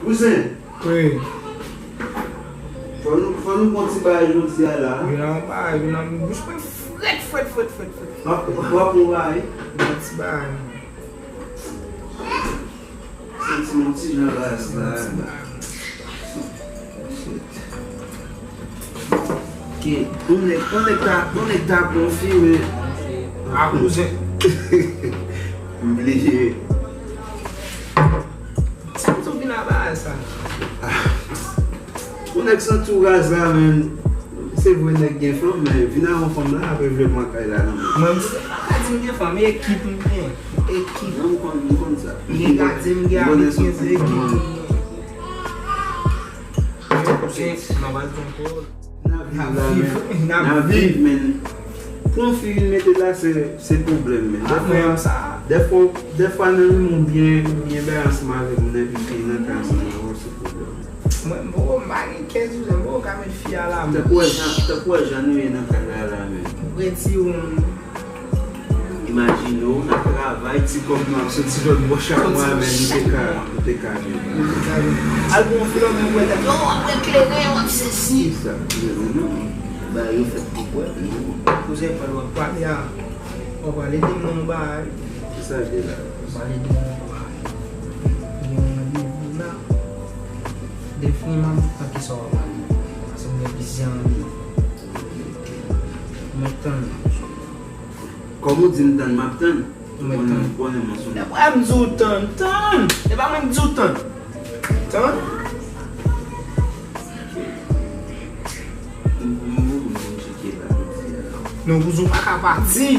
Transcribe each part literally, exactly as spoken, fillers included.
Kouzen, wi. Fò nou, fò nou pran ti bagay jodi a la. Vin nan yon bagay, vin nan bouch mwen frèt, frèt, frèt, frèt, frèt. W ap, w ap pran bagay? Yon ti bagay, man. Santi yon ti jan raz la. Yon ti bagay, man. Ok, yon nèg, yon nèg ta, yon nèg ta konfime. A kouzen. M bliye. Sa m tou vin a bagay sa. Yon nèg santi w raz la, men se vre nèg gen fanm, men vin a yon fanm la, apre vle pran kay la nan men. Mwen, m pa ka di m gen fanm, e ekip m gen. Ekip. Non, m konn, m konn sa. M gen gadyen, m gen abitye, se ekip m gen. N ap viv la, men. N ap viv, men. Pou yon fi vin mete la, se, se pwoblèm, men. Dèfwa, dèfwa, dèfwa nan yon moun byen, byen bay ansanm avèk moun, epi fi nan kay ansanm avè w, se pwoblèm. Mwen, m poko, m pa gen kè sou sa, m poko ka met fi a la, men. Tankou wè jan, tankou wè jan nou ye nan kay la, la, men. Reti yon Imajine w, n ap travay, ti kòb nou ap soti lòt bò chak mwa, men nou te ka, nou te ka viv. Al pou yon filòt, men pou wè tèt yo, w ap eklere, w ap sesi. Kisa? Non, non. Bagay yo fèt pou kwè, non. Kouzen pa w ap pale a. W ap pale de mwen yon bagay. Kisa l ye la? W ap pale de mwen yon bagay. Gen yon randevou la. Definitivman, pa kisa w ap pale. Paske m gen plizyè randevou. Mwen tann. Kòm ou di m tann, m ap tann. Ou konnen, ou konnen mwen sou. Dapre m di w tann, tann! E pa mwen k di w tann. Tann? M, m, m, m tcheke la, jodi a. Non, kouzen, ou pa ka pati.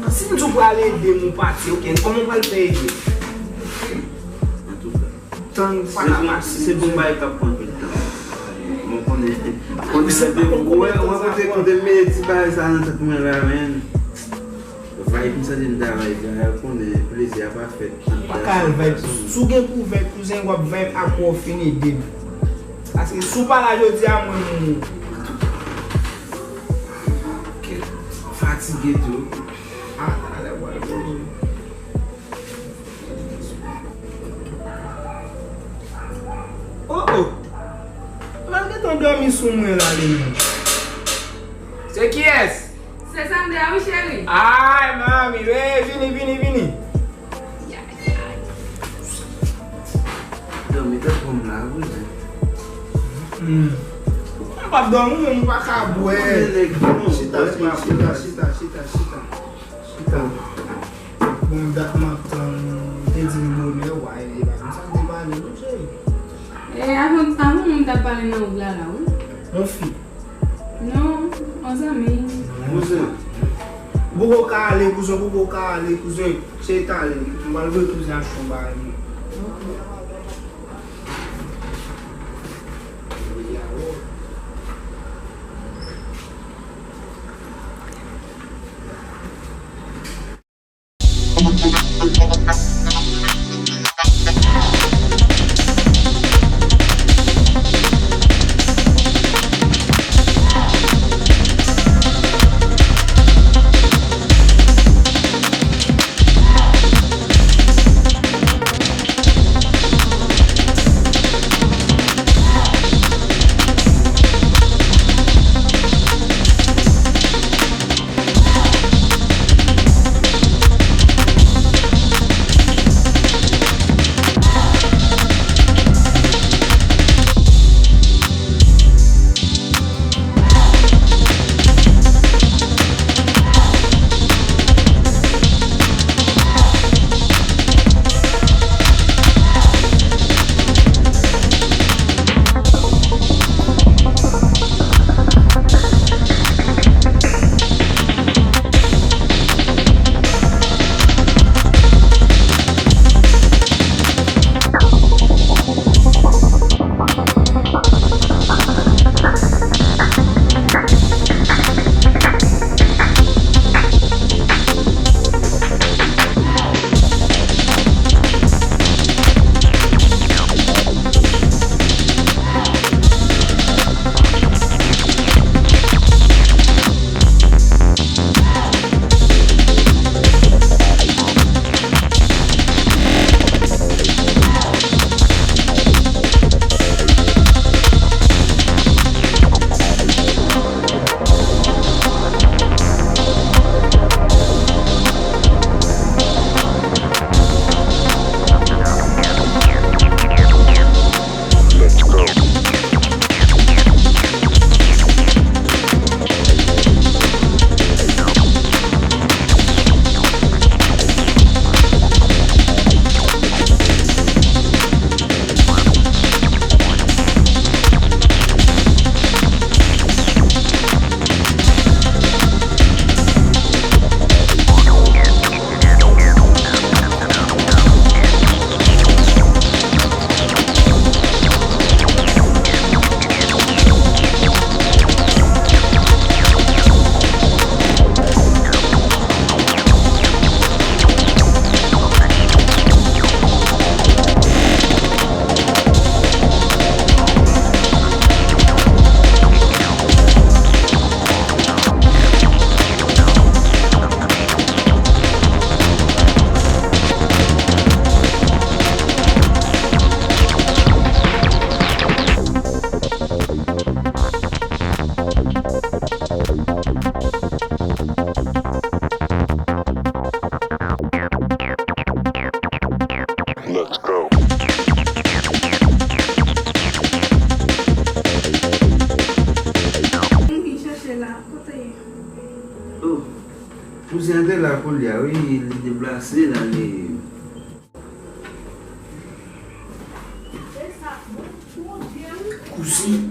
Si m di w pral ede m, ou pati, ok, kòman w pral fè ede? Antouka. Tann, pa ka pase. Se bon bagay k ap pran anpil tan. Mwen konnen, konnen se pa yon wè, wè kote, kote m mete ti bagay sa nan tèt mwen la, men. Vibe, m santi m ta vibe la, konnen plezi a pa fèt. Ou pa ka al vibe. Si w gen pou vibe, kouzen, w ap vibe ak wè w fin ede m. Paske si w pa la jodi a, mwen, mwen. Fatige tou. Ah, talè w al. Oh, oh. Mal gentan dòmi sou mwen la, li menm. Se kiyès? Se Sandra, wi, cheri. Ay, manmi, wi, vini, vini, vini. Dòmi tèt kòm la, wi. Hmm. Ou p ap dòmi, ou menm, ou pa ka bwè. Chita, chita, chita, chita, chita, chita. Chita. Bon, dat m ap tann, m te di l bonè, wa, e pa konsa m te pale, non, cheri. E, avan, avan moun t ap pale nan wout la, la, wi. Yon fi. Non, yon zanmi. Kouzen. Ou poko ka ale, kouzen, ou poko ka ale, kouzen. Se talè, m pral voye kouzen achte yon bagay. Antre la koulye a, wi, li deplase la, li. Kouzen.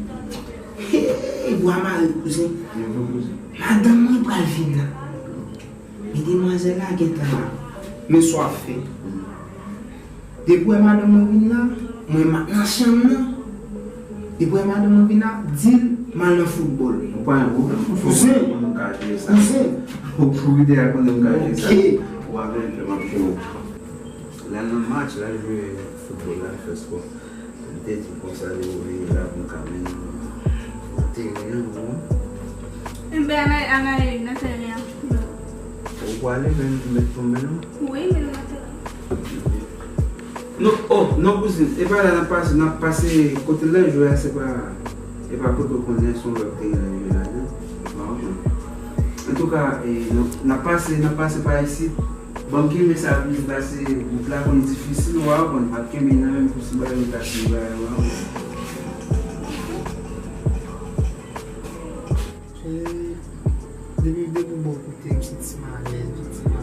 Hey, bwa mare, kouzen. Madanm mwen pral vin la. Men demwazèl la gentan la. Men sa w ap fè. Depi w wè madanm mwen vin la, mwen ma-, nan chanm nan. Depi w wè madanm mwen vin la, di l m al nan foutbòl. Ou pa gen pwoblèm pou fè. Kouzen. Pou nou ka jere sa. Kouzen. Pou, pou ide a konnen m ka jere sa. Ok. Ou pa gen pwoblèm, m ap jere w. L al nan match, l al jwe foutbòl, l al fè spò. M te di konsa, li ouvri la pou m ka mennen w nan teren an, wi. Enben, ann al, ann al nan teren an. Ou pwale, men, men pou m mennen w? Wi, mennen m nan teren an. Non, oh, non, kouzin, e pa la n ap pase, n ap pase kote l ap jwe a, se pa, e pa kote w konnen, se yon lòt teren l ap jwe la, non? Mwen konprann. Antouka, e, n ap, n ap pase, n ap pase pa isit. Ban m kenbe sa plis pase, wout la konn difisil, w a konprann, m ap kenbe nan men m pou si bagay yo ta fin bagay, w a konprann. Depi, depi bò kote m santi m alèz, m santi m